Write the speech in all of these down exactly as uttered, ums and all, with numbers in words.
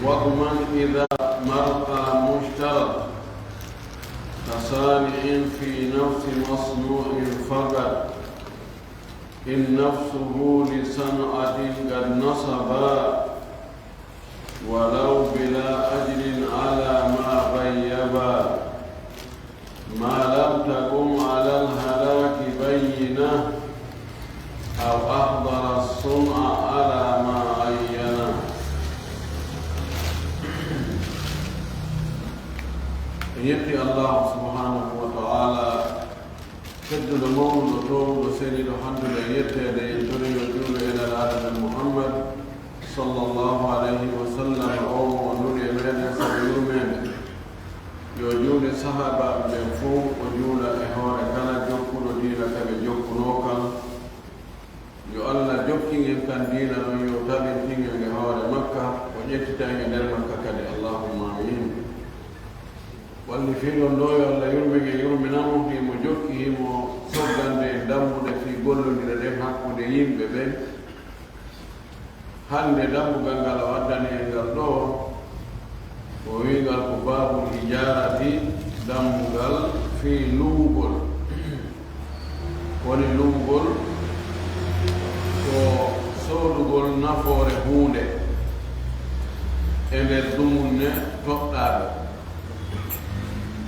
واضمن إذا مرقى مشترط، كصانع في نفس مصنوع فقط، إن نفسه لصنعة قد نصبا، ولو بلا أجر على ما غيبا. ما لم تقم على الهلاك بينة، أو أحضر الصنع على ما عينا. En yetti Allah subhanahu wa ta'ala, tedduɗo, mawnuɗo, toowuɗo, seniiɗo, hannduɗo e yetteede, en tori yo juulu e Nelaaɗo men Muhammad sallallahu alayhi wa sallam, o mo o nuli e meɗen sabu yurmeende. Yo juulu e sahaabaaɓe ɓen fow, o juula e hoore kala jokkuɗo diina ka ɓe jokkunoo kan. Yo Allah jokkin en kan diina ɗon, yo tabintin en e hoore makka, o ƴettita en e nder makka kadi. Allahumma amin. Walli fii ɗon ɗoo, yo Allah yurmin en, yurmina mo, himo jokki, himo soggande en dambuɗe fii gollondire ɗen hakkunde yimɓe ɓen. Hannde dambugal ngal o addani en ngal ɗoo, o wi'i ngal ko baabul ijaarati, dambugal fii luwugol. Woni luwugol ko soodugol nafoore huunde e nder dumunne toɗɗaaɗo.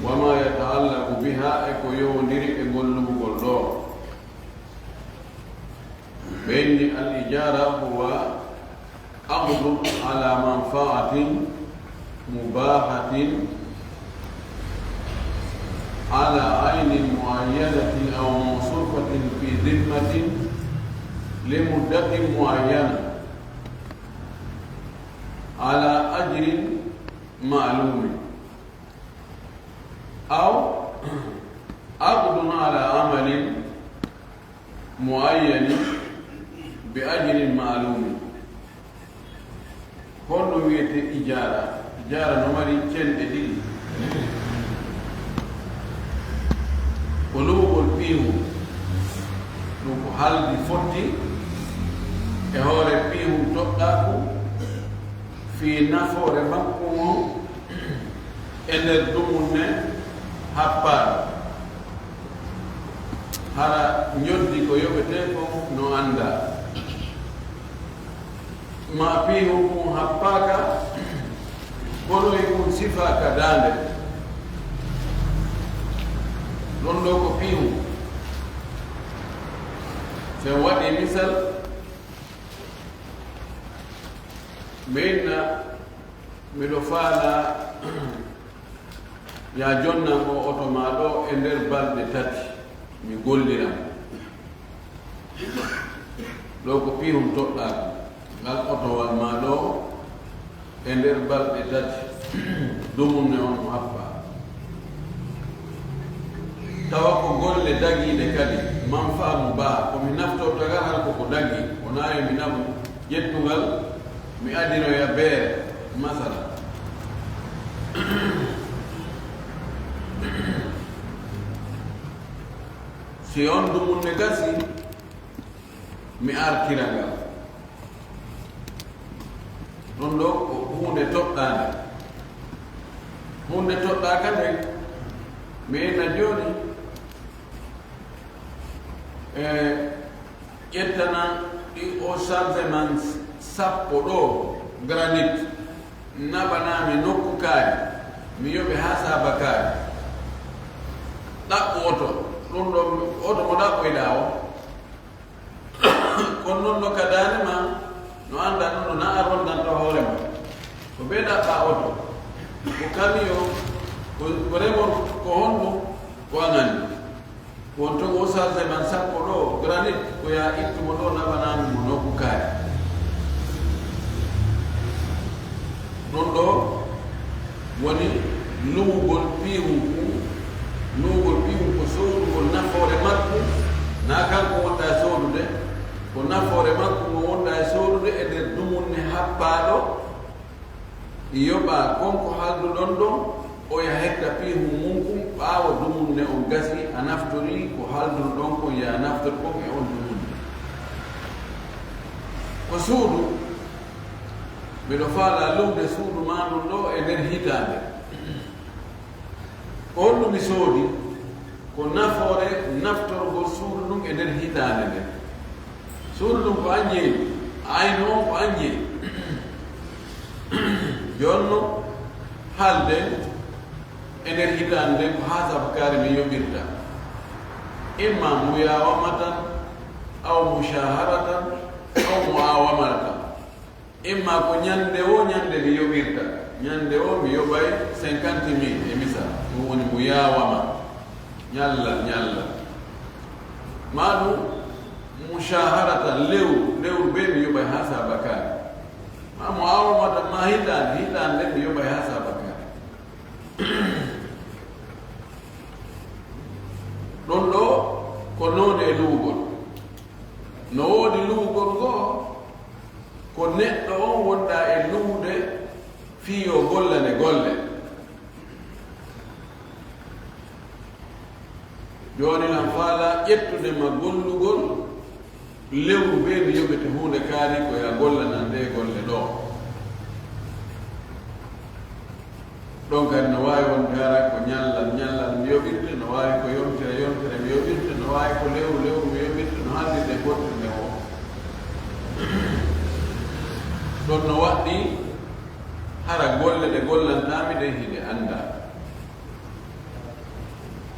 Wa ma yata'allaqu biha, e ko yowondiri e ngol luwugol ɗoo. Ɓe inni al ijaara huwa عقد على منفعة مباحة على عين معينة أو موصوفة في ذمة لمدة معينة على أجر معلوم، أو عقد على عمل معين بأجر معلوم. Honɗum wiyetee ijaara? Ijaara no mari cenɗe ɗiɗi. Ko luwugol piihun, ɗum ko haldi fotti e hoore piihun toɗɗaaku fii nafoore makko ngon e nder dumunne happaaɗo. Hara njoɓdi ko yoɓetee kon no anndaa. Maa piihun kun happaaka, kono e kun sifaaka daande. Ɗon ɗoo ko piihun. Si en waɗii misal, mi inna miɗo faalaa yaa jonnan oo oto maa ɗoo e nder balɗe tati, mi golliran. Ɗoo ko piihun toɗɗaaku, ngal otowal maa ɗoo e nder balɗe tati, dumunne on mo happaa. Tawa ko golle dagiiɗe kadi, manfaa mubaaha, ko mi naftorta ngal, hara ko ko dagii, wonaa yo mi naɓu ƴettungal, mi adiroya beere, masala. Si on dumunne gasi, mi artira ngal. Ɗon ɗoo ko huunde toɗɗaande. Huunde toɗɗaaka nden, mi inna jooni, e ƴettanan ɗi o chargement sappo ɗoo granit, naɓanaa mi nokku kaari, mi yoɓe haa saaba kaari. Ɗaɓɓu oto, ɗum ɗoo oto mo ɗaɓɓoyɗaa o, kono non no ka daande ma, no anndaa ɗum ɗo na a rondanta hoore ma. Ko bee ɗaɓɓaa oto, ko camion, ko, ko remorque, ko honɗum, ko an anndi. Won to o chargement sappo ɗoo granit, ko yaa ittu mo ɗoo, naɓanaa mi mo nokku kaari. Ɗon ɗoo woni luwugol piihun kun. Luwugol piihun ko soodugol nafoore makko, naa kanko wonɗaa e soodude, ko nafoore makko ngo wonɗaa e soodude e nder dumunne happaaɗo. Yoɓaa kon ko halduɗon ɗon, oya hetta piihun mun kun ɓaawo dumunne on gasii, a naftorii ko halduɗon kon, yaa naftor kon e on dumunne. Ko suudu, Miɗo faalaa luwde suudu maa ndun ɗoo e nder hitaande. Ko honɗum mi soodi? Ko nafoore naftorgol suudu ndun e nder hitaande nden. Suudu ndun ko an jeyi, aynu on ko an jeyi. Jooni non, haalden e nder hitaande nden ko haasaba kaari mi yoɓirta. Imma muyaawamatan, aw mushaharatan, aw muawamaratan. Imma ko ñande woo ñande mi yoɓirta. Ñande woo mi yoɓay cinquante mille e misal. Ɗum woni muyaawama. Ñallal, ñallal. Maa ɗum mushaharatan, lewru, lewru bee mi yoɓay haasaba kaari. Maa muawamaratan, maa hitaande, hitaande mi yoɓay haasaba kaari. Ɗon ɗoo ko noone e luwugol. No woodi luwugol ngoo, ko neɗɗo on wonɗaa e luwude fii yo gollane golle. Jooni lan faalaa ƴettude ma gollugol lewru bee mi yoɓete huunde kaari ko ya gollanan ndee golle ɗoo. Ɗon kadi no waawi wonde hara ko ñallal, ñallal mi yoɓirte, no waawi ko yontere, yontere mi yoɓirte, no waawi ko lewru, lewru mi yoɓirte, no hannirde e fottirde o. Ɗon no waɗɗii hara golle ɗe gollantaami ɗen hiɗe anndaa.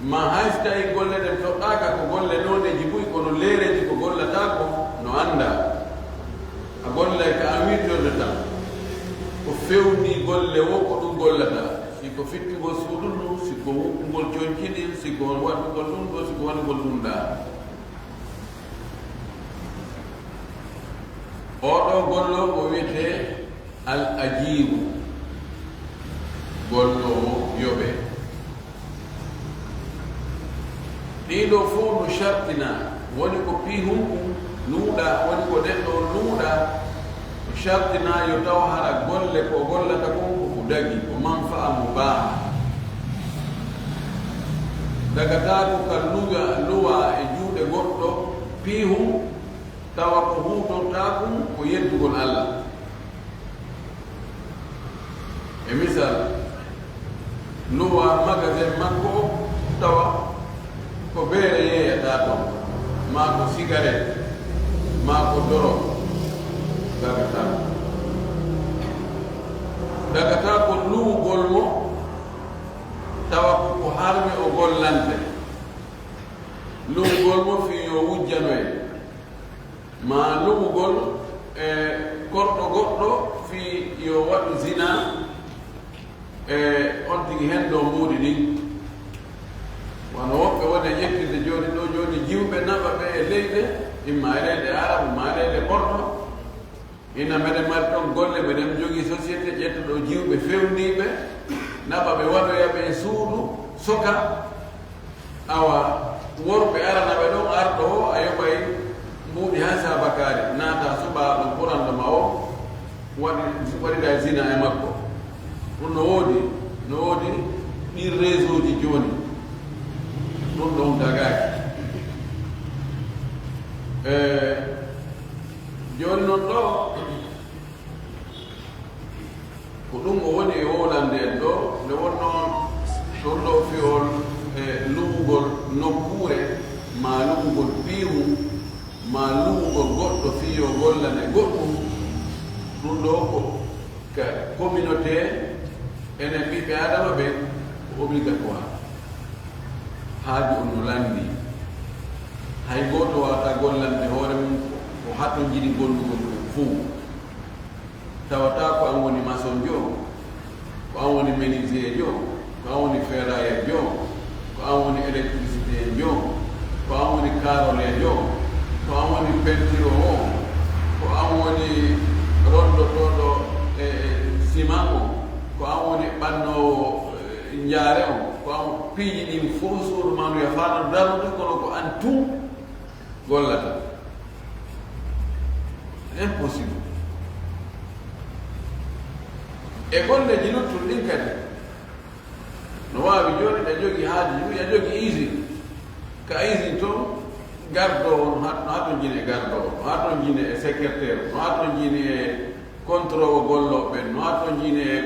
Ma hay si tawii golle ɗen toɗɗaaka ko golle nooneeji buy, kono leereeji ko gollataa ko no anndaa. A gollay ka a wiitorde tan. Ko fewndii golle woo ko ɗum gollata. Si ko fittugol suudu ndun, si ko wuɓɓungol conci ɗin, si ko waɗugol ɗum ɗoo, si ko waɗugol ɗum ɗaa. Oo ɗoo golloowo wiyetee al ajiiru, golloowo yoɓee. Ɗii ɗoo fow no shartina, woni ko piihun kun luuɗaa, woni ko neɗɗo on luuɗaa, no shartina yo taw hara golle ko gollata kon ko ko dagi, ko manfa'a mo baaha. Dagataako ka luwa, luwa e juuɗe goɗɗo piihun, tawa ko huutortaa kun ko yeddugol Alla. E misal, luwa magasin makko o, tawa ko beere yeeyata ton, maa ko sigaret, maa ko dorog, dagataa. Dagataa ko luwugol mo, tawa ko ko harmi o gollante. Luwugol mo fii yo wujjanoye. Maa luwugol e korɗo goɗɗo fii yo waɗu zina e on tigi hendoo mbuuɗi ɗin. Wano woɓɓe woni e ƴettirde jooni ɗoo, jooni jiwɓe naɓa ɓe e leyɗe, imma e leyɗe Arabu, maa e leyɗe Porto. Ina meɗen mari ton golle, meɗen jogii société ƴettuɗo jiwɓe fewndiiɓe, naɓa ɓe waɗoya ɓe e suudu, soka. Awa, worɓe arana ɓe ɗon, arɗo o, a yoɓay mbuuɗi hay saabakaari, naata suɓaaɗo ɓuranɗo ma o, waɗi, waɗida zina e makko. Ɗum no woodi, no woodi ɗin réseau ji jooni. Ɗum ɗon dagaaki. E, jooni non ɗo, ko ɗum o woni e wowlande en ɗo, nde wonno ɗon ɗo fi'ol e luwugol nokkuure, maa luwugol piiwu, maa luwugol goɗɗo fii yo gollane goɗɗum. Ɗum ɗo ko ka communauté, enen ɓiɓɓe Aadama ɓen, ko obligatoire. Haaju on no lanndii. Hay gooto waawataa gollande hoore mum ko, ko hatonjini gollugol ɗum fow. Tawataa ko an woni maçon jo, ko an woni menuisier jo, ko an woni ferrailleur jo, ko an woni électricité jo, ko an woni carreleur jo, ko an woni peinture o, ko an woni ronndotooɗo e, e ciment o, ko an woni ɓannoowo, e, njaare o, ko an, piiji ɗin fow suudu maa ndu yafaano darnude, kono ko an tun gollata. Impossible. E golleeji luttuɗi ɗin kadi, no waawi jooni ɗa jogii haaju, ɗum ɗa jogii usine. Ka usine ton, gardoowo no hat-, no hatonjini e gardoowo, no hatonjini e secrétaire, no hatonjini e contrôle gollooɓe, Jiini e,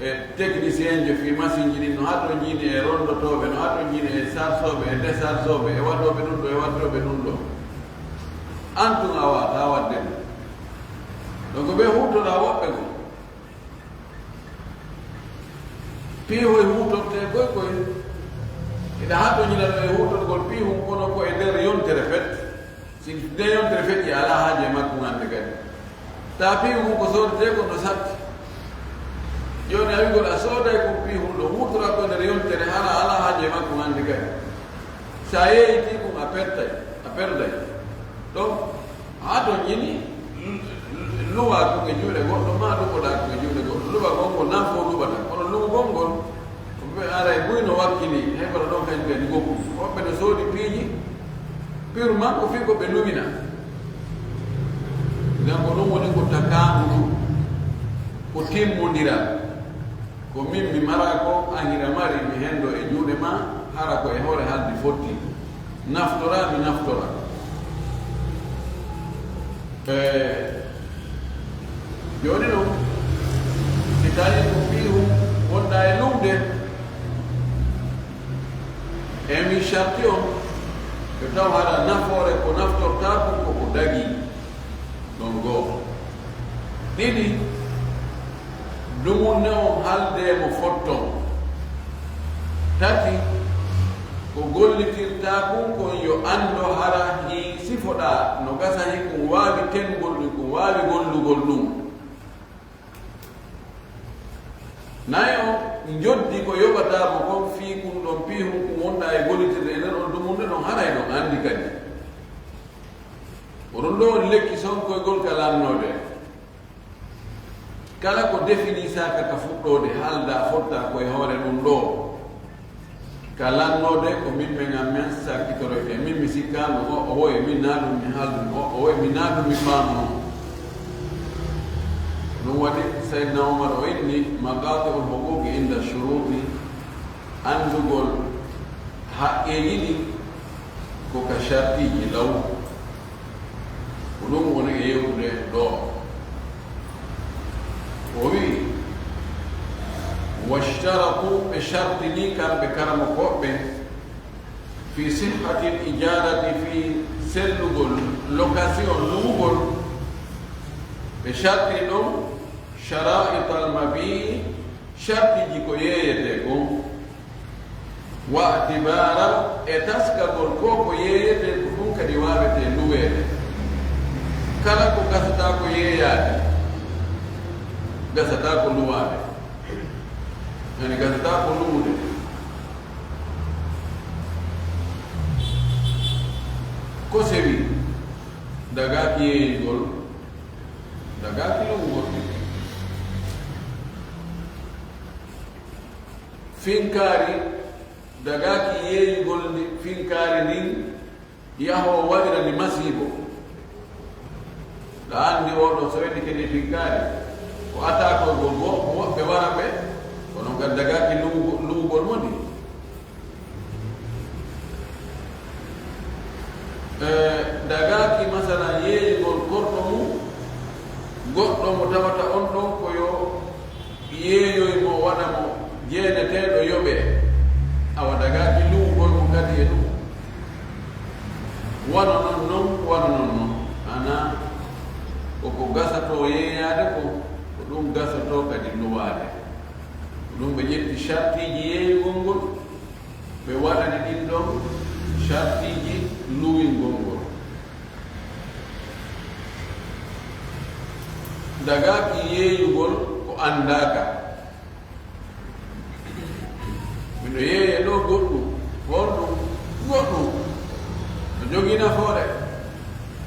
e technicien ji fii machine ji ɗin, no haa to jiini e rondotooɓe, no haa to jiini e sarsooɓe, e désarsooɓe, e waɗooɓe ɗum ɗo, e waɗooɓe ɗum ɗo. An tun a waawataa waɗde ɗum. Donc, ɓe huutora woɓɓe goo. Piihoy huutortee koy koy. Hiɗa haa to jiina ɗo e huutorgol piihun kono ko e nder yontere fet. Si nde yontere feƴƴi, alaa haaje makko hannde kadi. Taa piihu ngun ko soodetee ko no satti. Jooni a wi'ugol a sooday kun piihun ɗo, huutora ko nder yontere, hara alaa haaje makko hannde kadi. Si a yeeyitii kun, a pertay, a perday. Donc, haa to jiini, lu-, lu-, luwaa kun e juuɗe goɗɗo, maa luɓoɗaa kun e juuɗe goɗɗo. Luɓagol ngol, nafo luɓata. Kono luɓugol ngol, Ɓe aray buy no wakkili, hay kono ɗon kañum kadi goppu. Woɓɓe no soodi piiji, purement ko fii ko ɓe luwina. Ngam ko ɗum woni ko takaangu ɗum, ko timmondiral. Ko min mi mara ko, an hiɗa mari, mi hendo e juuɗe ma, hara ko e hoore haldi fotti. Naftora, mi naftora. E, jooni noon, si tawii ko piihun wonɗaa e luwde, e mi sarti on, yo taw hara nafoore ko naftortaa kon ko ko dagii. Ɗon goo. Ɗiɗi, dumunne on haldee mo fotton. Tati, ko gollitirtaa kun kon yo anndo hara hii sifoɗaa no gasa hii kun waawi tenngol ɗum, kun waawi gollugol ɗum. Nayo, njoddi ko yoɓataa mo kon fii kun ɗon piihun kun wonɗaa e gollitirde e nder on dumunne ɗon haray ɗon anndi kadi. Ko ɗum ɗoo woni lekki sonkoygol ka lannoode. Kala ko definisaaka ka fuɗɗoode, haaldaa fottaa ko e hoore ɗum ɗoo. Ka lannoode ko min men an men sakkitoroyte. Min mi sikkaano o, o woye, min naa ɗum mi haaldun o, o woye, min naa ɗum mi faamuno. Ɗum waɗi Sayyidina Umar o inni maqati'ul huquqi inda shuruti, anndugol haqqeeji ɗin ko ka shartiiji law. Ko ɗum woni e yewtude ɗoo. O wi'i, "Washtaratu", ɓe shartini kamɓe karamokooɓe, "fi sihhatil ijarati", fii sellugol location, luwugol. Ɓe sharti ɗon, "shara'ital mabi'i", shartiiji ko yeeyetee kon. Wa atibara, e taskagol ko ko yeeyetee ko ɗum kadi waawetee luweede. Kala ko gasataa ko yeeyaade, gasataa ko luwaade. Yani gasataa ko luwude. Ko sewi, dagaaki yeeyugol, dagaaki luwugol. Finkaari, dagaaki yeeyugol ndi finkaari ndin, yahoo waɗira ndi masiibo. Ɗa anndi oo ɗoo so weɗi kadi finkaari, ko ataakol gol goo, ko woɓɓe wara ɓe, kono kadi dagaaki luwugol, luwugol mo ndi. E, dagaaki masalan yeeyugol korɗo mum, goɗɗo mo tawata on ɗon ko yo yeeyoy mo, waɗa mo jeeneteeɗo yoɓee, awa dagaaki luwugol mo kadi e ɗum. Wano non non, wano non non. Ana ko ko gasatoo yeeyaade ko, ko ɗum gasatoo kadi luwaade. Ko ɗum ɓe ƴetti shartiiji yeeyugol ngol, ɓe waɗani ɗin ɗon shartiiji luwingol ngol. Dagaaki yeeyugol ko anndaaka. Miɗo yeeya ɗoo goɗɗum, honɗum, goɗɗum. No jogii nafoore,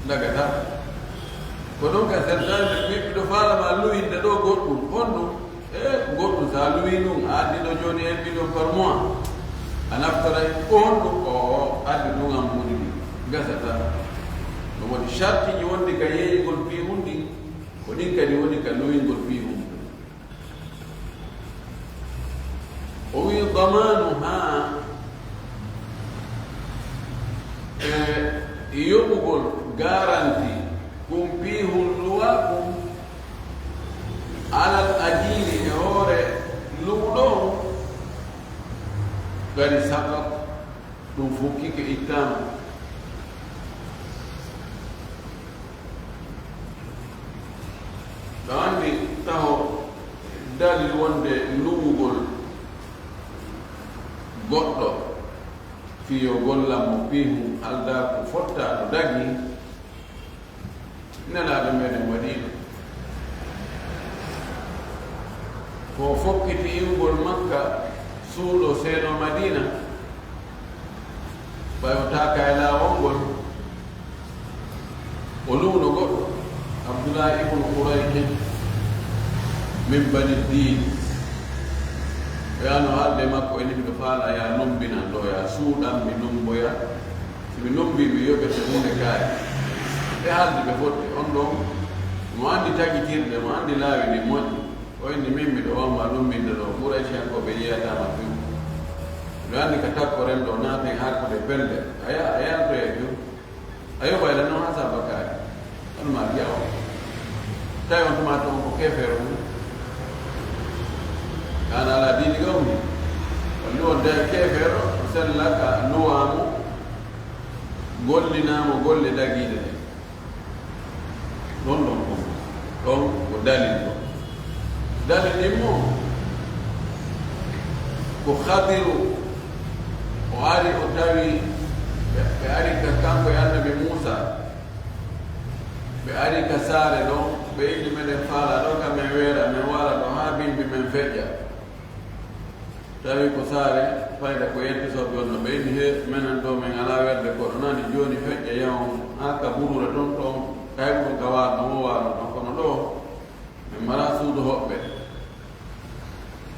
dagataa. Ko ɗon ka sertaade, mi-, miɗo faalama luwinde ɗoo goɗɗum, honɗum. E goɗɗum, so a luwii ɗum, a addi ɗo jooni un million par mois, a naftoray ko honɗum? O, o addi ɗum an moni ɗi, gasataa. No woni shartiiji wonɗi ka yeeyugol piihun ɗin, ko ɗin kadi woni ka luwingol piihun ɗin. O wi'i, damaanu haa, e yoɓugol garanti kun piihun luwaa kun, alal ajiiri, Gari saqa ɗum fukkike ittaama. Ɗo anndi taho dalil wonde luwugol goɗɗo fii yo gollan mo piihun haldaa ko fotta no dagii. Nelaaɗo meɗen waɗiino ko fokkiti iwgol Makka, suuɗo seeno Madiina, ɓay o taaka e laawol ngol, o luuno goɗɗo, Abdullahi ibnu Urayqi min Bani Diil. O yaano haalde makko, ene miɗo faala ya lumbinan ɗo, ya suuɗan mi lumboya. Si mi lumbii, mi yoɓete huunde kaari. Ɓe haaldi, ɓe fotti. On ɗon, mo anndi tagitirde, mo anndi laawi ɗi moƴƴi. O inni, min miɗo wamma lumbinde ɗo, Quraysiyankooɓe yiyataa ma few. Miɗo anndi ka takkoren ɗo, naaten harkude pelle. A ya-, a yaltoyay few. A yoɓay la non haa saba kaari. On ma wiya on. Tawi on tuma to on ko keefeero mum. Kana alaa diini gawni. Wallu on de keefeero, sella ka luwaa mo, gollinaa mo golle dagiiɗe ɗe. Ɗon ɗon ko, ɗon ko dalil ɗon. Dalil ɗin mo, ko Khadiru, o ari, o tawi ɓe, ɓe ari ka kanko e Annabi Muusa. Ɓe ari ka saare ɗon, ɓe inni, meɗen faala ɗo ka men weera, men wara ɗo haa bimbi men feƴƴa. Tawi ko saare fayda ko yettisooɓe wonno, ɓe inni, he, menen ɗo men alaa weerde koɗo, nani jooni feƴƴa yahon haa ka buruure ton, ton kayɓe ɗum ka waarno mo waarno ton, kono ɗo men mara suudu hoɓɓe.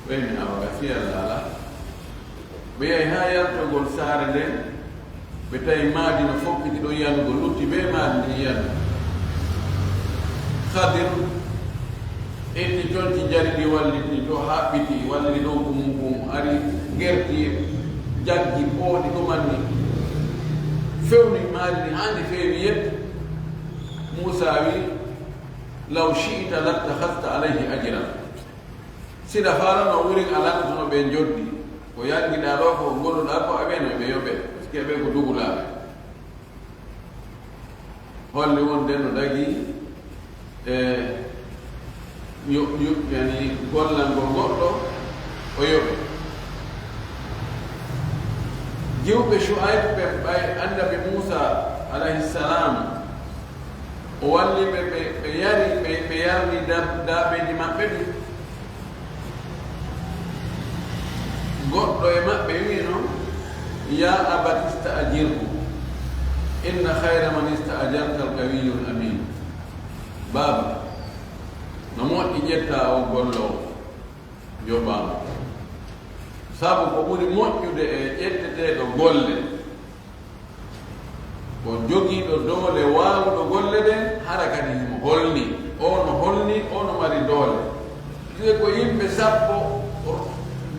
Ɓe inni, awa, gasi Alla alaa. Ɓe yahi haa yaltogol saare nden, ɓe tawi maadi no fokkiti ɗon yanugol, lutti bee maadi ndin yanugo. Khadir itti conci jari ɗi, walliti to, haɓɓiti, walliti ɗon gumu gumu, ari gerti, jaggi, pooɗi, ɗumanni, fewni maadi ndin haa ndi feewi yet. Muusa wi, "Law shi'ta lattakhadhta alayhi ajran." Siɗa faalano wurin a lannditono ɓe njoddi. Ko yanngiɗaa ɗo, ko ngoluɗaa ko, a ɓe no ɓe yoɓe. Parce que ɓe ko dugulaaɓe. Holli wonde no dagi e yo, yo, yani gollangol goɗɗo o yoɓe. Jiwɓe Shu'ayb ɓe ɓay Annabi Muusa alayhi salam, o walli ɓe, ɓe, ɓe yari, ɓe, ɓe yarni dab-, daabeeji maɓɓe ɗin. Goɗɗo e maɓɓe wi'ino, "Ya abati ista'jirhu, inna khayra man ista'jarta al-qawiyyul amin." Baaba, no moƴƴi ƴetta on golloowo, joɓaama. Sabu ko ɓuri moƴƴude e ƴetteteeɗo golle, ko jogiiɗo doole, waawuɗo golle ɗen, hara kadi himo holni. O no holni, o no mari doole. Gila ko yimɓe sappo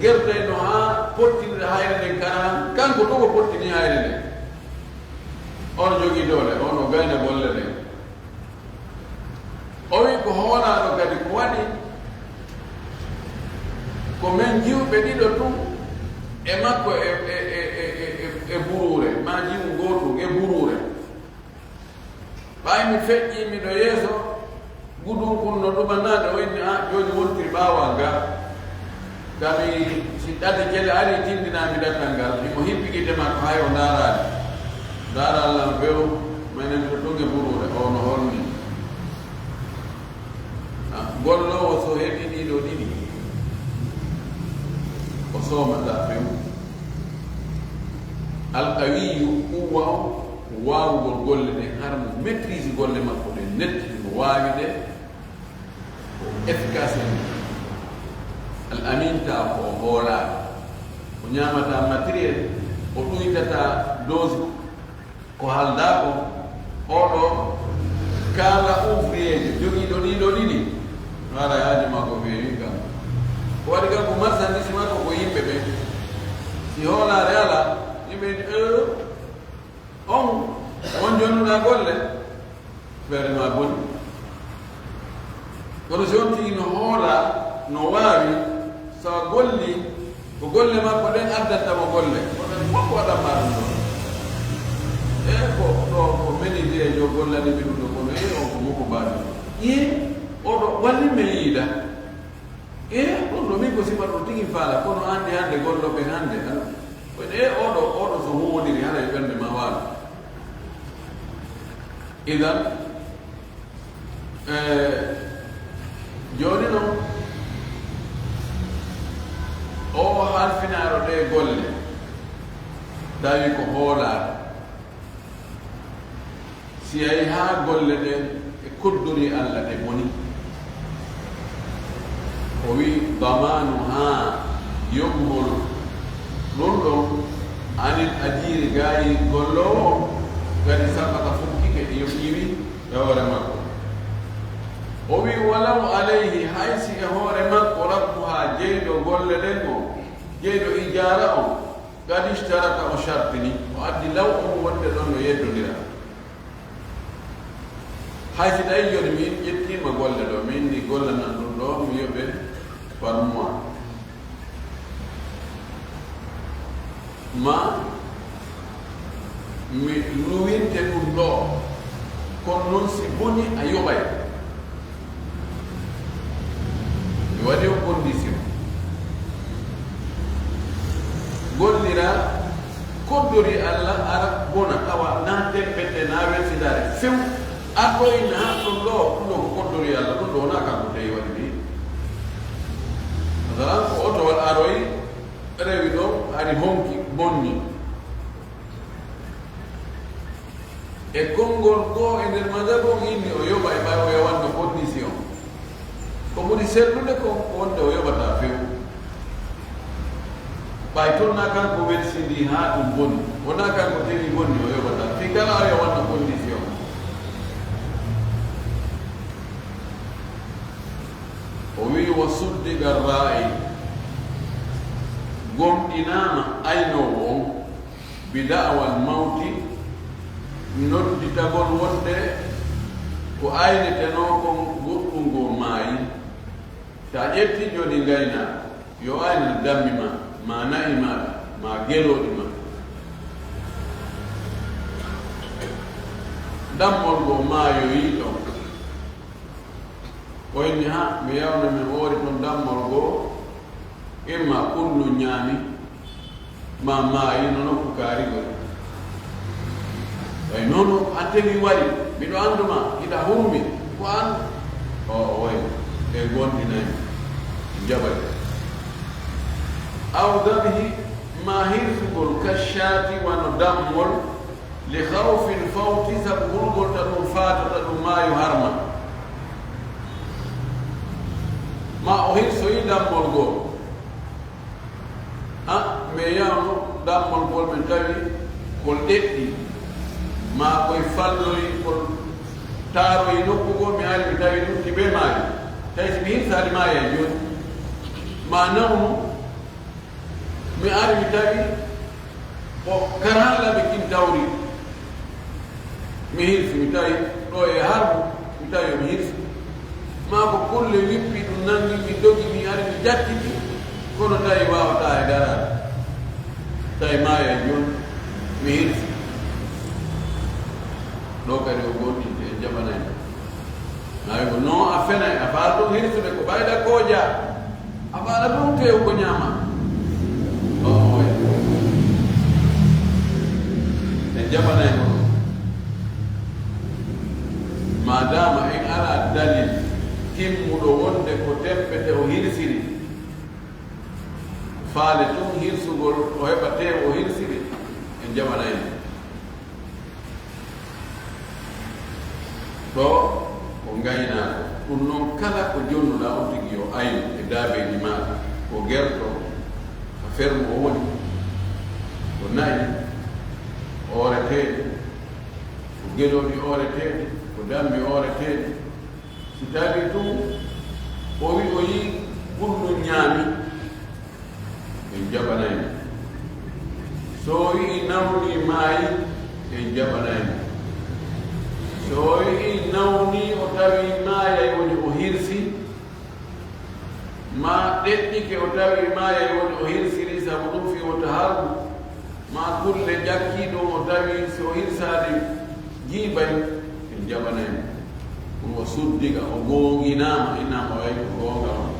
gertoyno haa pottinira hayre nden, kara han, kanko tun o pottini hayre nden. O no jogii doole, o no gayna golle ɗen. O wi ko hoolaaɗo kadi ko waɗi, ko men jiwɓe ɗiɗo tun e makko e, e, e, e, e, e buruure, maa jiwu gootu e buruure. Ɓay mi feƴƴii miɗo yeeso, gudun kun no ɗumanaade, o inni, "Ah, jooni wontiri ɓaawo an ga." Kami si ɗate kele ari, tindinaa mi ɗatal ngal. Himo hippi gite makko hay o ndaaraani. Ndaaral lan few, menen ko tunge buruure, o no holni. Ah, golloowo so heɓi ɗiɗo ɗiɗi, o soomata few. Alqawiyyu, quwwa on, ko waawugol golle ɗen, hara mo maîtrise golle makko ɗen net, mo waawi ɗe, ko efficace en. Al amin, tawa ko o hoolaaɗo. O ñaamataa matériel, o ɗuytataa dose ko haaldaa ko. Oɗo kala ouvrier jogiiɗo ɗiɗo ɗiɗi, no ara haaju makko feewi kam. Ko waɗi kam ko marchandise makko ko yimɓe ɓen. Si hoolaare alaa, yimɓe ni, "Eh, on, on jonnuɗaa golle?" Feere ma boni. Kono si on tigi no hoolaa, no waawi, so a golli, ko Golle makko ɗen addanta mo golle. Kono fof waɗanma ɗum ɗo. E ko ɗo ko menuisier yo gollani mi ɗum ɗo, kono e on ko moko mbaɗi. E oɗo walli men yiida. E ɗum ɗo min ko sifa ɗum tigi faala, kono anndi hannde gollooɓe hannde, an-, ko e oɗo, oɗo so huwondiri hara e ɓernde ma waalo. Idan, Eh, jooni noon, o halfinaaro ɗee golle, tawi ko hoolaare. Si yahi haa golle ɗen e koddori Alla ɗe boni, o wi'i, damaanu haa yoɓugol ɗum ɗon anil ajiiri gaayi golloowo on, kadi sabaka fukkike yo ƴiwi e hoore makko. O wi'i, walaw alayhi, hay si e hoore makko, rabbuhaa, jeyɗo golle ɗen on, jeyɗo ijaara on, qad ishtarata, o shartini, o addi law on wonde ɗon no yeddondira. Hay si tawi jooni min ƴettiima golle ɗo, min ni golle nan ɗum ɗo, mi yoɓe par mois. Ma mi luwinte ɗum ɗo, kono noon si boni a yoɓay. Mi waɗi on condition. Gollira, koddori Alla, ara bona, awa na temmbette, na welsindaare, few. Arɗo inna haa ɗum ɗo, ɗum ɗo ko koddori Alla, ɗum ɗo wonaa kanko tawi waɗi ɗi. Masalan, ko oto aroy, rewi ɗon, ari honki, bonni. E konngol goo e nder madhab on inni o yoɓay ɓay o yawanno condition. Ko ɓuri sellude ko wonde o yoɓataa few. Ɓay toon na kanko welsindii haa ɗum bonni, wonaa kanko tewii bonni o yoɓataa. Fii kala o yawanno condition. O wi'i, wa suddiqa raa'i, gomɗinaama aynoowo on, bi da'wal mawti, nodditagol wonde ko aynetenoo kon goɗɗum goo maayi. Si a ƴetti jooni ngaynaaka, yo ayne no dammi ma, ma na'i maaɗa, ma gelooɗi ma. Dammol goo maayoyii ɗon. O inni, ha, mi yawna mi hoori ton dammol goo, imma kullu ñaami, ma maayi no nokku kaari goo. Ɓay noon an tegi wari, miɗo anndu ma, hiɗa hurmi, ko an? O, o wayi, ɓe goonɗinay, jaɓay. Aw dabhi, ma hirsugol, ka shaati, wano dammol, li khawfil fawti, sabu hulgol ta ɗum faatata ɗum maayo harma. Ma o hirsoyi dammol goo. Ha, mi yano dammol gol, min tawi kol ɗeɗɗi, ma koy falloyi, kol taaroyi nokku goo, mi ari mi tawi ɗum tibe maayo. Tawi si mi hirsaali maayo e jooni. Ma nawnu, mi ari mi tawi ko karalla ɓe kin tawri. Mi hirsi, mi tawi ɗo e harmu, mi tawi mi hirsi. Ma ko kulle wippi ɗum nangi, mi dogi, mi ari mi jattiti, kono tawi waawataa e daraade. Tawi maayo e jooni, mi hirsi. Ɗo kadi o goonɗinte en jaɓanay mo. Maayo ko non a fenay, a faala ɗum hirsude ko ɓayda kooja. A faala ɗum tew ko ñaama. O, oy. En jaɓanay mo ɗum. Maadaama en alaa dalil timmuɗo wonde ko tempete o hirsiri, faale tun hirsugol o heɓa tew o hirsiri, en jaɓanay mo. Ɗo ko ngaynaako. Ɗum noon, kala ko jonnuɗaa on tigi yo aynu e daabeeji maaɗa, ko gerto, ko fermo o woni, ko na'i ooreteeɗi, ko gelooɗi ooreteeɗi, ko dammi ooreteeɗi. Si tawii tun o wi o yii gulɗum ñaami, en jaɓanay mo. So o wi'i nawni maayi, en jaɓanay mo. So o wi'i nawni o tawi maayay woni o hirsi, Ma ɗeɗɗike o tawi maayay woni o hirsiri sabu ɗum fii wota harbu, ma kulle ƴakkii ɗum o tawi si o hirsaade jiibay, en jaɓanay mo. Ɗum o suddiga, o goonginaama, innaama o yahi ko goonga on.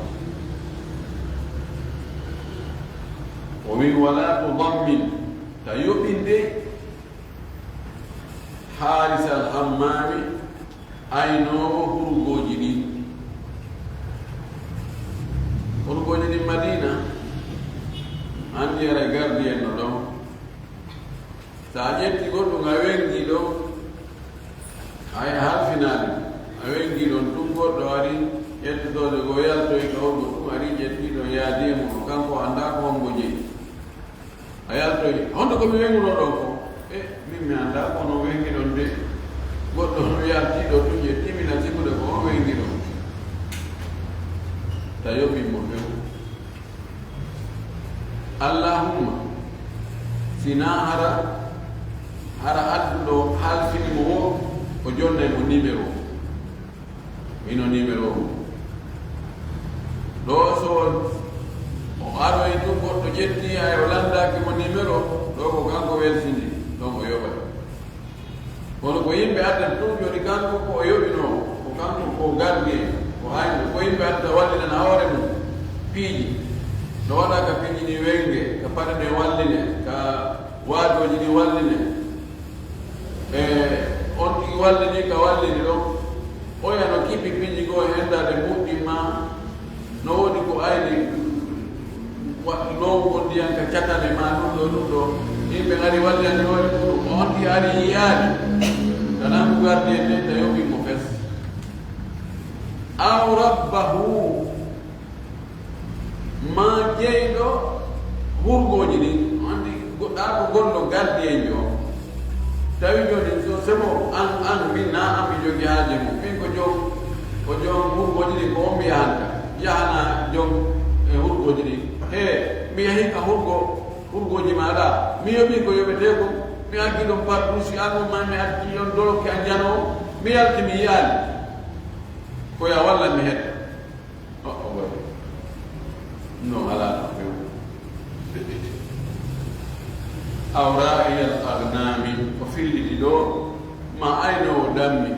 O wi'i, "Wala tudammin, ta yoɓinde haarisal hammaami, aynoowo hurgooji ɗin." Hurgooji ɗin Madiina, anndi aray gardien no ɗon. So a ƴetti goɗɗum a wengi ɗon, a halfinaali, a wengi ɗon tun goɗɗo ari ƴettotoode goo yaltoyi ka hurgo tun ari ƴetti ɗon yaadi e mum, kanko anndaa ko hombo jeyi. A yaltoyi, "Honto ko mi wenguno ɗon ko?" "E, min mi anndaa ko no wengi ɗon de. Goɗɗo no yalti ɗo tun ƴetti mi na sibude ko on wengi ɗon." Ta yoɓi mo few. Allahumma, si na hara, hara adduɗo halfini mo wo, o jonnay mo numéro. Ino numéro o. Ɗo so o aroyi ɗum goɗɗo ƴetti, ay o lanndaaki mo numéro, ɗo ko kanko welsini, ɗon o yoɓay. Kono ko yimɓe addan tun, jooni kanko ko o yoɓinoo, ko kanko ko gardien, ko aynoo, ko yimɓe adda wallinana hoore mum piiji. No waɗa ka piiji ɗi wenge, ka paɗe ɗe walline, ka waadooji ɗi walline. E on tigi wallini ka wallini ɗon. Oya no kiɓi piiji goo e hendaade muɗɗi ma. No woodi ko ayni wa-, lowgo ndiyan ka catane ma ɗum ɗo, ɗum ɗo. Yimɓe ngari wallani hoore muɗum. On tigi ari yiyaani. Kana ko gardi e nden ta yoɓi mo fes. Aw rabbahu. Ma jeyɗo hurgooji ɗin, anndi goɗɗa ko gollo gardiyenjo. Tawi jooni so sebo an, an min na an mi jogi haaje mum. Min ko joom, ko joom hurgooji ɗin, ko on mi yahanta. Yahana joom e hurgooji ɗin. He, mi yahi ka hurgo, hurgooji maaɗa. Mi yoɓi ko yoɓetee ko. Mi addi ɗon pardusi an on ma mi addi on dolokke an jano. Mi yalti mi yiyaali. Ko ya walla mi hedda. O, o waɗi. No alaa no few. Aw raa'iyal agnaami, o filliti ɗo, ma aynoowo dammi.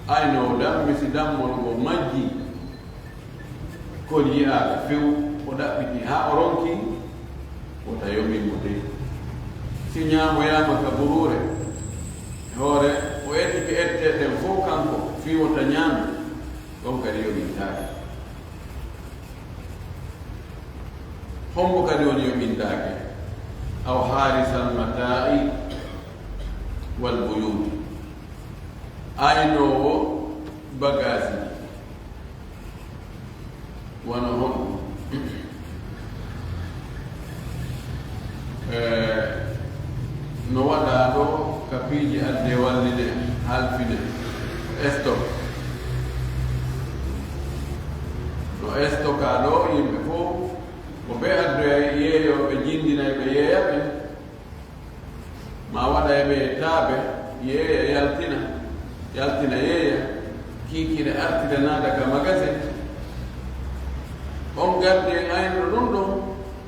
Aynoowo dammi, si dammol ngo majji, kol yi'aaka few, o ɗaɓɓiti haa o ronki, wota yoɓin mo dey. Si ñaamoyaama ka buruure, e hoore, o ettike ettee ɗen fow kanko, fii wota ñaami. Ɗon kadi yoɓintaake. Hombo kadi woni yoɓintaake? Aw haarisal mataa'i wal buyuuti. Aynoowo bagaasi. Wano honɗum? Eh, no waɗaa ɗo ka piiji adde wallide, halfide, stock. No stocka ɗo, yimɓe fof ko ɓe addoya yeeyooɓe, jinndinay ɓe yeeya ɓe. Ma waɗa e ɓe taabe, yeeya, yaltina, yaltina, yeeya, kiikiiɗe artida naada ka magasin. On gardi en ayno ɗum ɗon,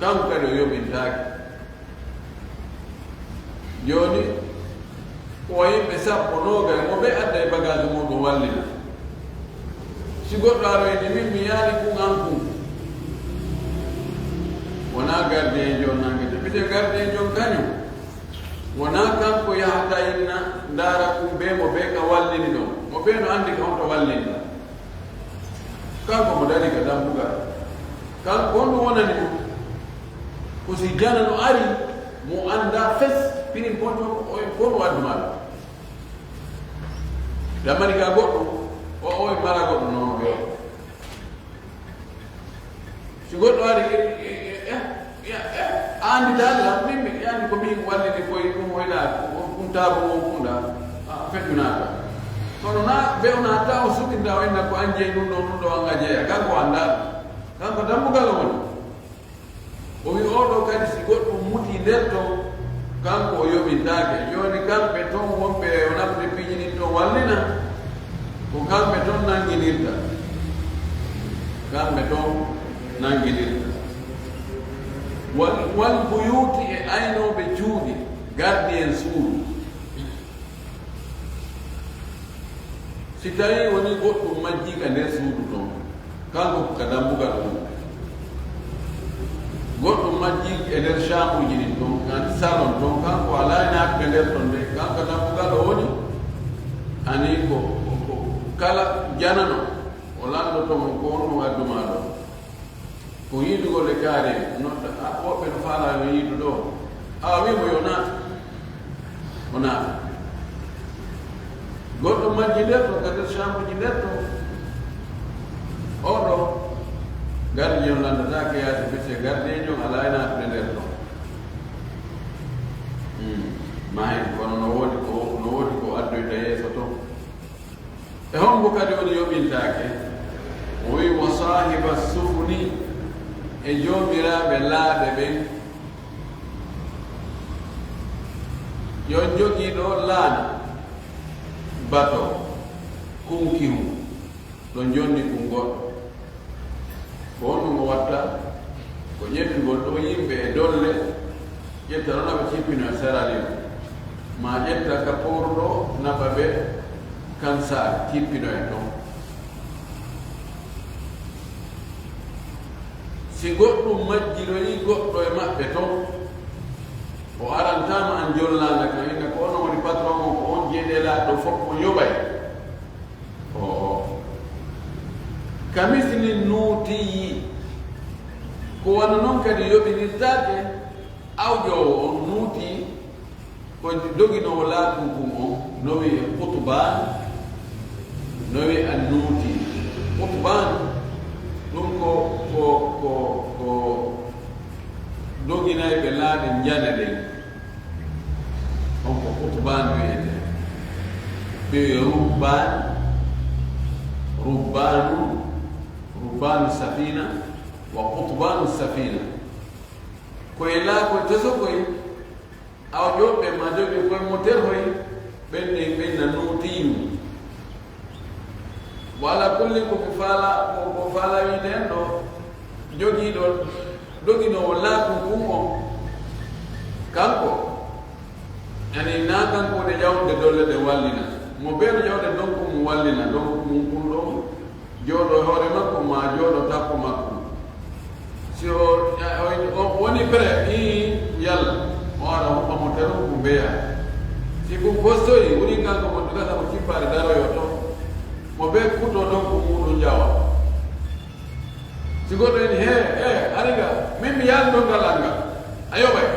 kanko kadi o yoɓintaake. Jooni, ko yimɓe sappo, noogay, mo ɓe adda e bagage muɗum wallina. Si goɗɗo aroyde min, mi yaali kun an kun. Wonaa gardien jon nangete. Mite gardien jon kañum. Wonaa kanko yahata inna ndaara kun bee mo bee ka wallini ɗon. Mo bee no anndi ka on to wallinta. Kanko mo dari ka dambugal. Kanko honɗum wonani mo? Ko si janano ari, mo annda fes, pirin ponto ko o en kon waddu maɗa. Damani ka goɗɗo, o, o e mara goɗɗo noon o yoɓa. Si goɗɗo ari, e, e, e, e, e, a anndi daal la, min mi, e anndi ko min wallini koye ɗum hoyna, ko ɗum taabo mo kunda, a, feƴƴunaaka. Kono na, be o naata o suɓinta o inna ko an jeyi ɗum ɗo, ɗum ɗo an a jeya, kanko annda. Kanko dambugal o woni. O wi, "Oo ɗoo kadi, si goɗɗum mutii nder ton, kanko o yoɓintaake." Jooni, kamɓe ton wonɓe o naɓude piiji ɗin ton wallina, ko kamɓe ton nannginirta. Kamɓe toon nanngidirta. Wal, wal buyuuti, e aynooɓe cuuɗi, gardien suudu. Si tawii wonii goɗɗum majjii ka nder suudu toon, kanko ko ka dambugal mum. Goɗɗum majjii e nder chambre ji ɗin toon, kan salon toon, kanko alaa e naatde nder toon de, kanko dambugal o woni, ani ko, ko, ko kala janano, o lanndotoo mo ko honno waddu maa ɗoo. Ko yiidugol e kaari, nodda, a, woɓɓe no faalaa yo yiidu ɗoo. A wii mo yo naat. O naata. Goɗɗo majji nder to, ka nder chambre ji nder to. Oo ɗoo, gardien lanndataake yaasi, puisque gardien jom alaa e naatude nder to. Hmm. Maa hen, kono no woodi ko, no woodi ko addoyta yeeso to. E hombo kadi woni yoɓintaake? O wi'i, "Wa saahiba sufuni", e joomiraaɓe laaɗe ɓen. Yo jogiiɗo laana, bato, kunkihu, ɗo jonni kun goɗɗo. Ko honɗum o watta? Ko ƴettugol ɗoo yimɓe e dolle, ƴetta ɗoo naɓa cippino e Sierra Leone, maa ƴetta ka port ɗoo naɓa ɓe Kansaali, cippino en ɗon. Si goɗɗum majjiloyii goɗɗo e maɓɓe ton, o arantaama an jollaanga kan, inna ko onon woni patron on, ko on jeeɗelaaɗo ɗoo, fof on yoɓay. Oo. Ka misli nuutiyi, ko wano non kadi yoɓinirtaake awƴoowo on nuuti, ko doginoowo laakunkun on, no wi'e qutbaan, no wi'e annuuti. Qutbaan, ɗum ko, ko, ko, ko doginayɓe laaɗe njane ɗen. On ko qutbaan wi'etee. Ɓe ruhbaan, ruhbaanu, ruhbaanu safiina, wa qutbaanu safiina. Ko e laakoy tosokoy, awa ƴoɓɓe ma jogi koye mo terhoy, ɓen ɗin ɓen na nuutiyu. Wala kullin ko mi faala, ko, ko faala wiide en ɗo, jogiiɗo, doginoowo laakunkun on, kanko, yani, naa kanko woni ƴawde dolle ɗe wallina. Mo ɓeydo ƴawde donku mum wallina, donku mum kun ɗon, jooɗo e hoore makko, maa jooɗo takko makko. Si o, o, o woni prêt, ii, yalla, o ara hokka mo teru, ko mbeya. Si kun kostoyi, woni kanko mo dugata mo cippaade daroyo to. Mo be kuto ɗon ko muɗum jawa. Si goɗɗo en, "He, he, ari ga, min mi yaali ɗon ngal an ngal. A yoɓay."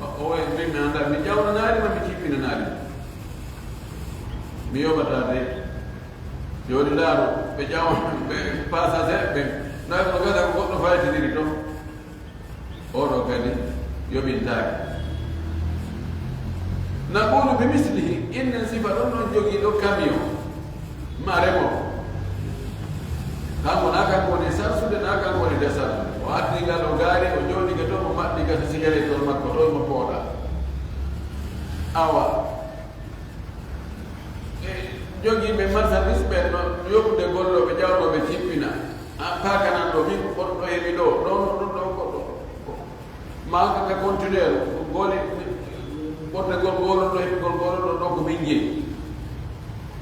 O, o wayi, "Min mi anndaa, mi ƴawnanaali ma, mi cippinanaali. Mi yoɓataa de." Jooni ndaaru, ɓe ƴawa, ɓe passager ɓe, ndaa ko gasa ko goɗɗo faytidiri toon. Oo ɗoo kadi yoɓintaake. Naqulu bi mislihi, innen sifa ɗon ɗon jogiiɗo camion, ma remorque. Kanko naa kanko woni sarsude, naa kanko woni desarde. O addi ngal, o gaari, o jooɗike toon, o maɓɓi gasa sigaret toon makko toon, mo pooɗa. Awa. E jogiiɓe marchandise ɓen no yoɓude gollooɓe, ƴawnooɓe, cippina. A, paakanan ɗo, min ko goɗɗo heɓi ɗo, ɗo, ɗo, ɗo, ɗo, goɗɗo. Maa ka, ka conteneur, goli, ɓordegol golo ɗo, heɓigol golo ɗo, ɗo ko min jeyi.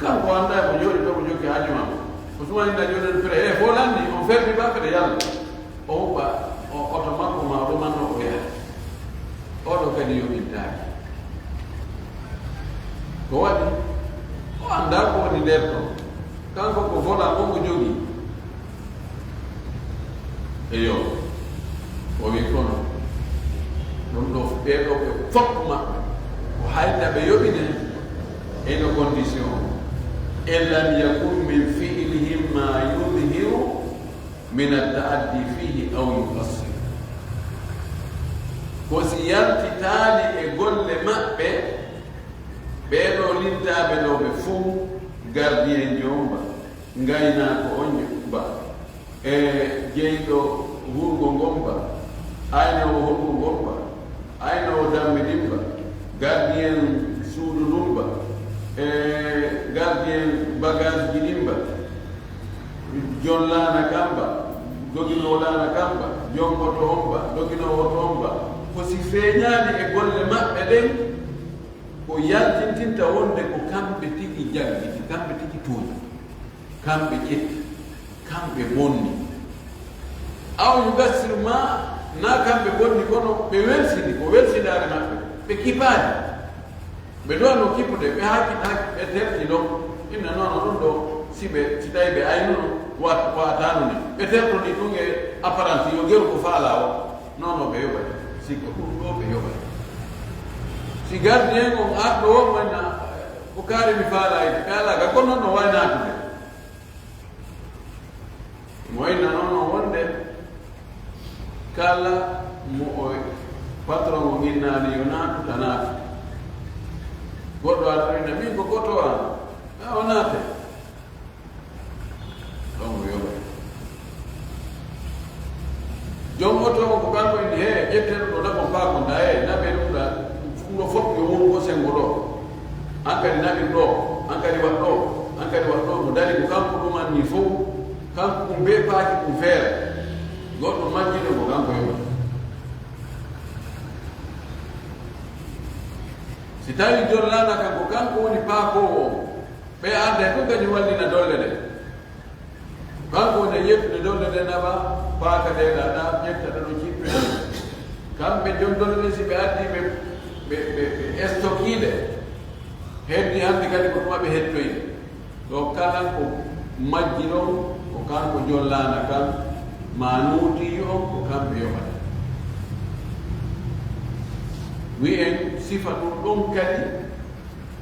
Kanko anndaa ko jooɗi ɗo, ko jokki haaju makko. Ko tuma inda jooɗi on fere, e, fo lanni, on fermi ba fede yalla. O huɓɓa, o oto makko ma o ɗumanno o yaha. Oo ɗoo kadi yoɓintaake. Ko waɗi? O anndaa ko woni nder ɗon. Kanko ko volant on o jogii. Eyo. O wi kono. Ɗum ɗoo, ɓee ɗoo ɓe fof maɓɓe. Ko hayta ɓe yoɓine. Eno condition. In lam yakun min fi'lihim ma yudhiru min at-ta'addi fiihi aw yuqassir. Ko si yaltitaali e golle maɓɓe, ɓee ɗoo lintaaɓe ɗoo ɓe fof, gardien jo on ba, ngaynaako on ba, e jeyɗo wurgo ngon ba, aynoowo wurgo ngon ba, aynoowo dammi ɗin ba, gardien suudu ndun ba, e gardien bagage ji ɗin ba, jollaana kan ba, doginoowo laana kan ba, jom oto on ba, doginoowo oto on ba, ko si feeñaali e golle maɓɓe ɗen, ko yaltintinta wonde ko kamɓe tigi janngiti, kamɓe tigi tuuñi, kamɓe ƴetti, kamɓe bonni. Aw yugassiru ma, na kamɓe bonni, kono ɓe welsini, ko welsindaare maɓɓe, ɓe kipaali. Ɓe ɗuwanno kippude, ɓe haaki, haaki, ɓe terti ɗon. Inna noon, ɗum ɗo, si ɓe, si tawi ɓe aynuno, wa-, waataano ni. Ɓe tertoni ɗum e apparence, yo geru ko faalaa o. Non, non, ɓe yoɓay. Si ko ɗum ɗo, ɓe yoɓay. Si gardien on arɗo o, wayna, ko kaari mi faalaa ide. Ɓe alaa ga, kono non no waynatude. Mo inna noon o wonde kala mo o patron o innaani yo naatu, ta naatu. Goɗɗo arɗo inna, min ko goto an, a o naate. Ɗon o yoɓay. Joom oto o ko kanko inni, he, ƴetten ɗo, naɓon paakon ɗa, he, naɓe ɗum ɗa, ɗum ɗo fof yo won ko senngo ɗo. An kadi naɓir ɗo, an kadi waɗ ɗo, an kadi waɗ ɗo, mo dari ko kanko ɗumanni fof, kanko ɗum bee paaki ɗum feere. Goɗɗo majjino ko kanko yoɓata. Si tawi jollaana kan ko kanko woni paakoowo on, ɓe arda e ɗum kadi wallina dolle ɗe. Kanko woni e ƴettude dolle ɗe naɓa, paaka ɗe ɗa, ɗa, ƴetta ɗa ɗo cippi ɗo. Kamɓe jon dolle ɗe si ɓe addi ɓe, ɓe, ɓe, ɓe estokii ɗe. Heddi hannde kadi ko tuma ɓe hettoyi. Ɗo kala ko majji ɗon, ko kanko jollaana kan, ma nuuti on, ko kamɓe yoɓata. Wi'en sifa ɗum ɗon kadi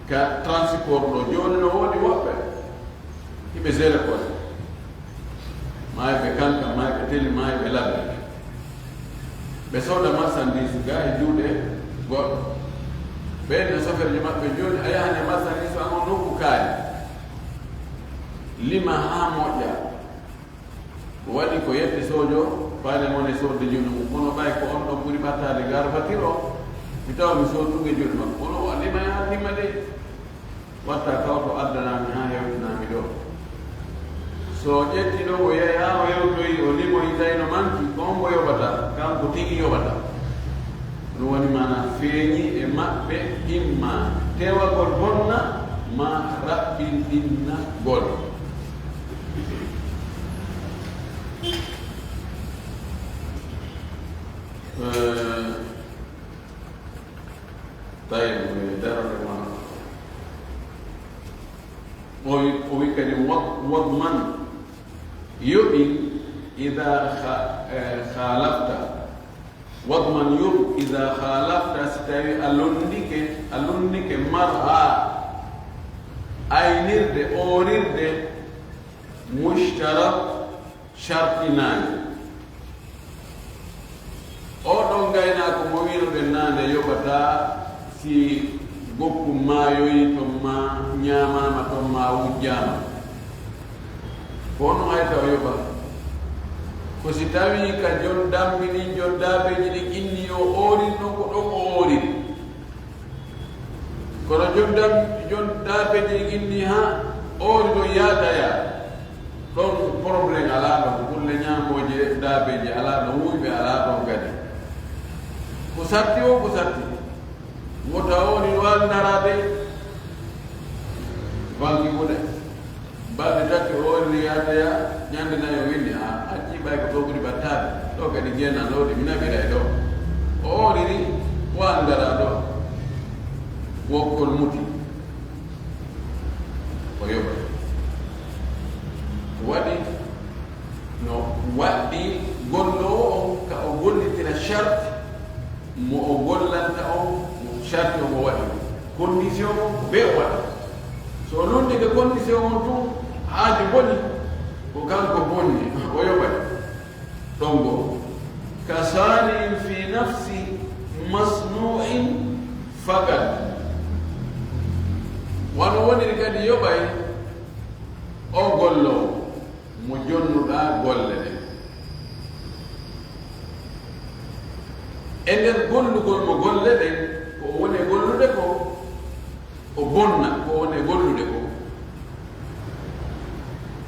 ka transport ɗo. Jooni no woodi woɓɓe, hiɓe géré koye. Maayɓe kankan, maayɓe teli, maayɓe labbe. Ɓe sooda marchandise ga e juuɗe goɗɗo. Ɓen no soferje maɓɓe jooni, a yahan e marchandise an on nokku kaari. Lima haa moƴƴa. Ko waɗi ko yetti sojo, paane mon e soodde juuɗe mum. Kono ɓay ko on ɗon ɓuri ɓattaade garbatir o, mi tawa mi soodunge juuɗe makko. Kono o lima ya, lima de. Watta kawto addanami haa hewtinami ɗo. So o ƴetti ɗo, o yehi haa o hewtoyi, o limoyi tawi no manki, ko on mo yoɓata, kanko tigi yoɓata. Ɗum woni maana feeñi e maɓɓe, imma tewagol bonna, ma raɓɓinɗinnagol. Eh, Tawi mo e darande ma. O wi, o wi kadi, wad-, wadman, yoɓin, ida kha-, eh, khalafta. Wadman, yoɓ, ida khalafta, si tawi a londike, a londike mar'a, aynirde, oorirde, mushtarat, shartinaani. Oo ɗoo ngaynaako mo wi'uɗen naane yoɓataa si gokku maayoyi ton, maa ñaamaama ton, maa wujjaama. Ko honno hayta o yoɓa? Ko si tawii ka jon dambi ɗin, jon daabeeji ɗin inni yo oorin ɗon ko ɗon o ooriri. Kono jon dam-, jon daabeeji ɗin inni haa oori ɗon yaada yaa. Ɗon problème alaa ɗon, kulle ñaamooje daabeeje alaa ɗon, wuyɓe alaa ɗon kadi. Ko satti o, ko satti. Wota oori waawi ndaraade banki kuɗe. Balɗe tati o ooriri yaade yaa, ñande nayi o winndi, a, a jiɓay ko to ɓuri ɓattaade. Ɗo kadi ngeenan loowdi, mi naɓiray ɗo. O ooriri, waandaraa ɗo. Wokkol muti. O yoɓay. Ko waɗi, no waɗɗi golloowo on ka o gollitira charte mo o gollanta on, mo charte o mo waɗi. Condition o ko bee o waɗa. So o londike condition on tun, haaju boni, ko kanko bonni, o yoɓay. Ɗon go. Ka sani'in fi nafsi masnu'in faqat. Wano woniri kadi yoɓay o golloowo mo jonnuɗaa golle ɗen. E nder gollugol mo golle ɗen, ko o woni e gollude ko, o bonna ko o woni e gollude ko.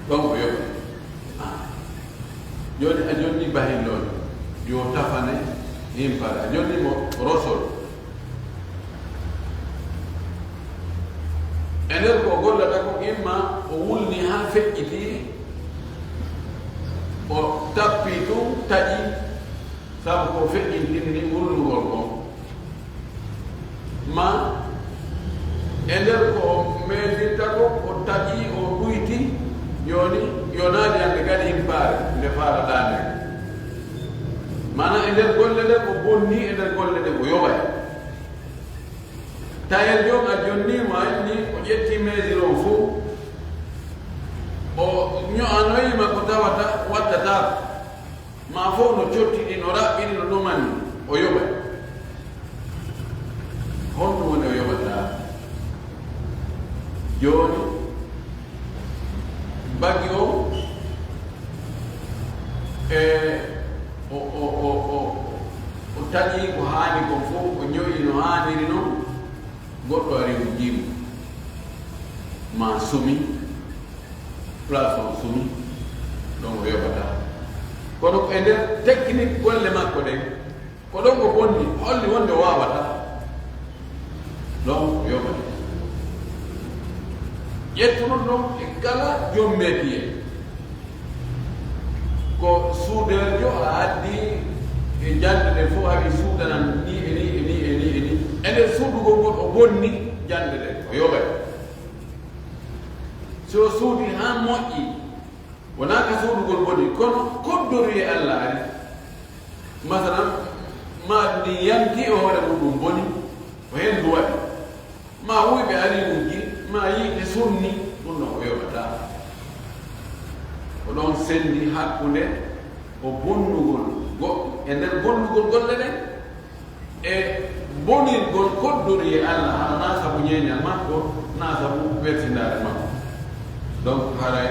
Ɗon o yoɓay. Ah. Jooni a Bahilloon yo tafane himpara. Jonni mo rosol. E nder ko o gollata ko, imma o wulni haa feƴƴiti, o tappi tun taƴi, sabu ko feƴƴintinni wulnugol kon. Ma e nder ko o meedirta ko, o taƴi, o ɗuyti, jooni yo naati hannde kadi himpaare nde faalaɗaa nden. Maanaa e nder golle ɗen o bonni, e nder golle ɗen o yoɓay. Tayeer joom a jonni mo anni, o ƴetti mesure on fof, o ño'anoyi ma ko tawata wattata. Ma fof no cottidi, no raɓɓiɗi, no ɗumani, o yoɓay. Honɗum woni o yoɓata? Jooni, bagi o, e, o, o, o, o, o taƴi ko haani kon fof, o ño'i no haaniri non, goɗɗo ari wujji mo, ma sumi, place on sumi, ɗon o yoɓata. Kono ko e nder technique golle makko ɗen, ko ɗon ko bonni, holli wonde o waawata, ɗon o yoɓata. Ƴettu non ɗon e kala joom métier. Ko suudeejo a addi e jannde nde fof, ari suudanan ni e ni e ni e ni e ni. E nder suudugol ngol o bonni jannde nde, o yoɓay. So o suudi haa moƴƴi, wonaa ka suudugol boni, kono koddoruye Allah ari. Masalan, ma ndi yanti o hoore muɗum boni, o henndu waɗi. Ma wuyɓe ari wujji, ma yiite sunni, ɗum ɗon o yoɓataa. Ko ɗon senndi hakkunde o bonnugol goɗɗo e nder bonnugol golle ɗen, e bonirgol koddori e Allah, hara naa sabu ñeeñal makko, naa sabu wersindaare makko. Donc, haray,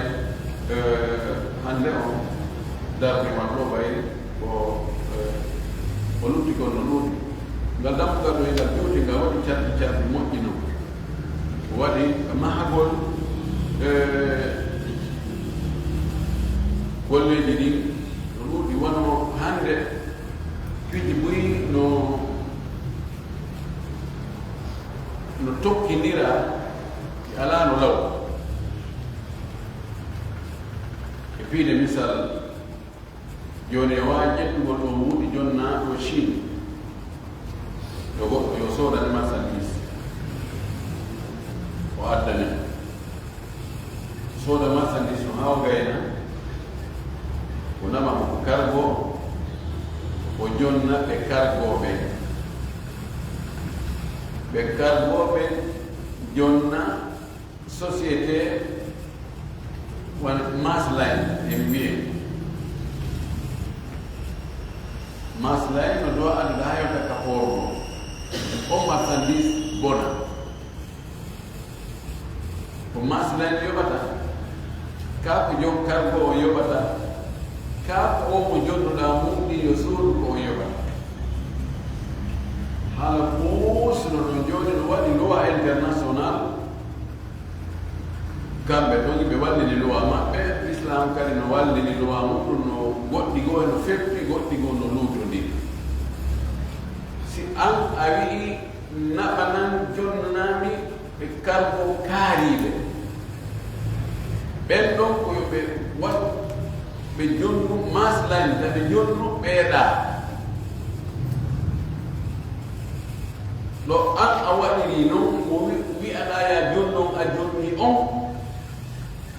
euh, hannde on darnde wan ɗo ɓay ko, euh, o lutti kon no ɗuuɗi. Ngal dammugal ɗo e ngal juuti, ngal waɗi cardi cardi moƴƴi non. Waɗi mahagol, eh, golleeji ɗin no ɗuuɗi, wano hannde piiji buy no, no tokkindira, alaa no law. E piide misal, jooni, e waawi ƴettugol ɗo mbuuɗi jonnaa ɗo Chine, yo goɗɗo yo soodani marchandise, o addane, sooda marchandise o haa o gayna, o nama mo ko cargo, o jonna ɓe cargo ɓen. Ɓe cargo ɓen jonna société wano Mass Line en mbiye. Mass Line no dowa addude haa yonta ka port o. On marchandise bona. Ko Mass Line yoɓata, kaa ko joom cargo o yoɓata, kaa ko o mo jonnuɗaa mum ɗin yo soodu ko o yoɓata. Haala puus no ɗon jooni no waɗi loi international. Kamɓe ɗon ɓe wallini luwa maɓɓe, Islam kadi no wallini luwa muɗum, no goɗɗi goo no feppi, goɗɗi goo no luutondiri. Si an a wi'i naɓanan jonnanami ɓe cargo kaariiɓe, ɓen ɗon ko yo ɓe waɗu, ɓe jonnu Mass Line, ta ɓe jonnu ɓeeɗaa. No an a waɗiri non, mo wi-, wi'aɗaa ya jonnon a jonni on,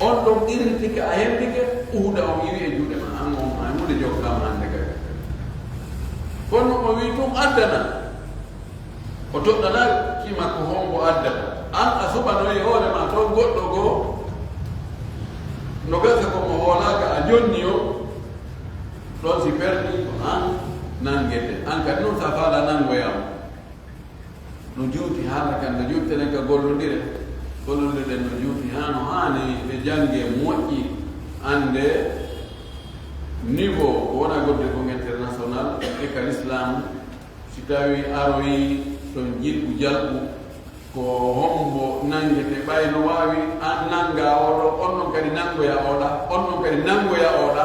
on ɗon irritike, a hendike, uhuda on iwi e juuɗe ma, an on, an hude jokkaama hannde kadi. Kono o wi tun addana, o toɗɗanaa ki makko hombo addata. An a suɓanoyi hoore ma toon goɗɗo goo, no gasa ko mo hoolaaka a jonni on, ɗon si perdi ko an nangete. An kadi non sa faala nangoyaa mo. No juuti haala kan, no juuti tenen ka gollondire. Gollondire ɗen no juuti haa no haani, ɓe jannge moƴƴi, annde niveau ko wona godde kon international e ka l'islam. Si tawi aroyi ton jilɓu jalɓu, ko hombo nangete ɓay no waawi an nanga oɗo, on non kadi nangoya oɗa, on non kadi nangoya oɗa.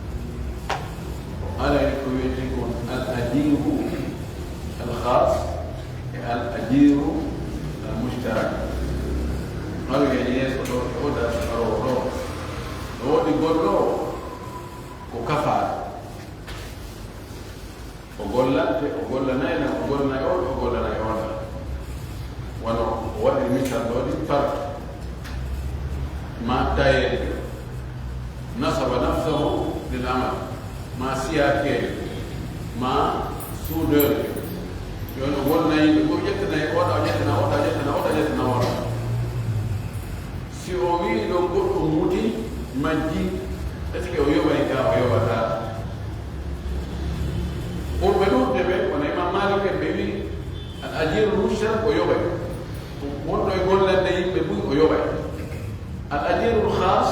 Haray ko wiyetee kon al ajiru al khas e al ajiru al mushtarak. Haray en yeeso ɗo, e oda aro ɗo. No woodi golloowo ko kafaaɗo. O gollante, o gollanayno, o gollanay on, o gollanay on. Wano o waɗi misal ɗo ɗi par ma tayeejo. Nasaba nafsahu lil amal. Ma siyaakeejo. Ma suudeejo. Yo no wonna yimɓe, ko ƴettana e oɗa, o ƴettana oɗa, o ƴettana oɗa, o ƴettana oɗa. Si o wii ɗo goɗɗo muti, majji, est-ce que o yoɓay ka, o yoɓata? Ɓurɓe ɗuuɗde ɓe, kono Imam Malik en ɓe wii, al ajirul mushtarak o yoɓay. Wonɗo e gollande yimɓe buy o yoɓay. Al ajirul khas,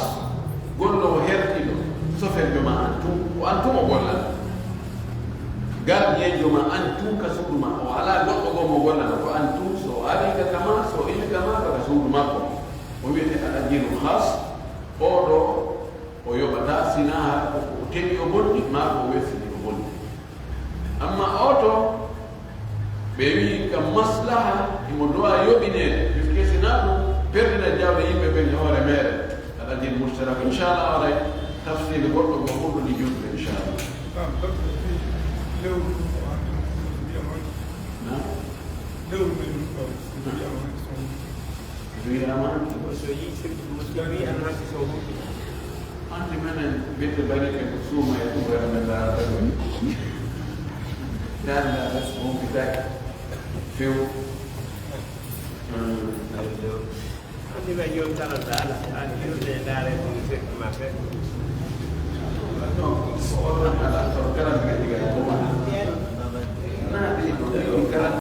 golloowo hertiiɗo, sofeejo ma an tun, ko an tun o gollata. Gardienjo ma an tun ka suudu ma, o alaa goɗɗo goo mo gollata, ko an tun, so o arii ka kama, so o iwi kama, ka suudu makko. O wiyete al ajirul khas, oo ɗoo, o yoɓata, sinaa hara ko o teɓi o bonni, maa ko o wesini o bonni. Amma oo to, ɓe wi'i ka maslaha, himo dowa yoɓineede, puisque sinaa ɗum, perdina jawle yimɓe ɓen e hoore meere. Al ajir mushtarak, inchallah, waray tafsir goɗɗo mo ɓurɗo ɗi juutde, inchallah. Naam, docteur, fii lewru ndu ko an, wiyama. Naam? Lewru men ndu ɗo, wiyama. Wiyaama, so yii sirki mo so wi an hasi so humpita. Anndi menen mbiyete bari ke ko suuma e ɗum wara men ndaarata ɗum. Ndaarnda bes ko humpitaaki. Few. Anndi ɓe joom kala ndaara, an yurde e ndaare ɗum sirki ma fe. Donc, so oɗon ala, so kala mbiɗa diga e ɗum. Naa ɗi ɗum, ɗi ɗum kala.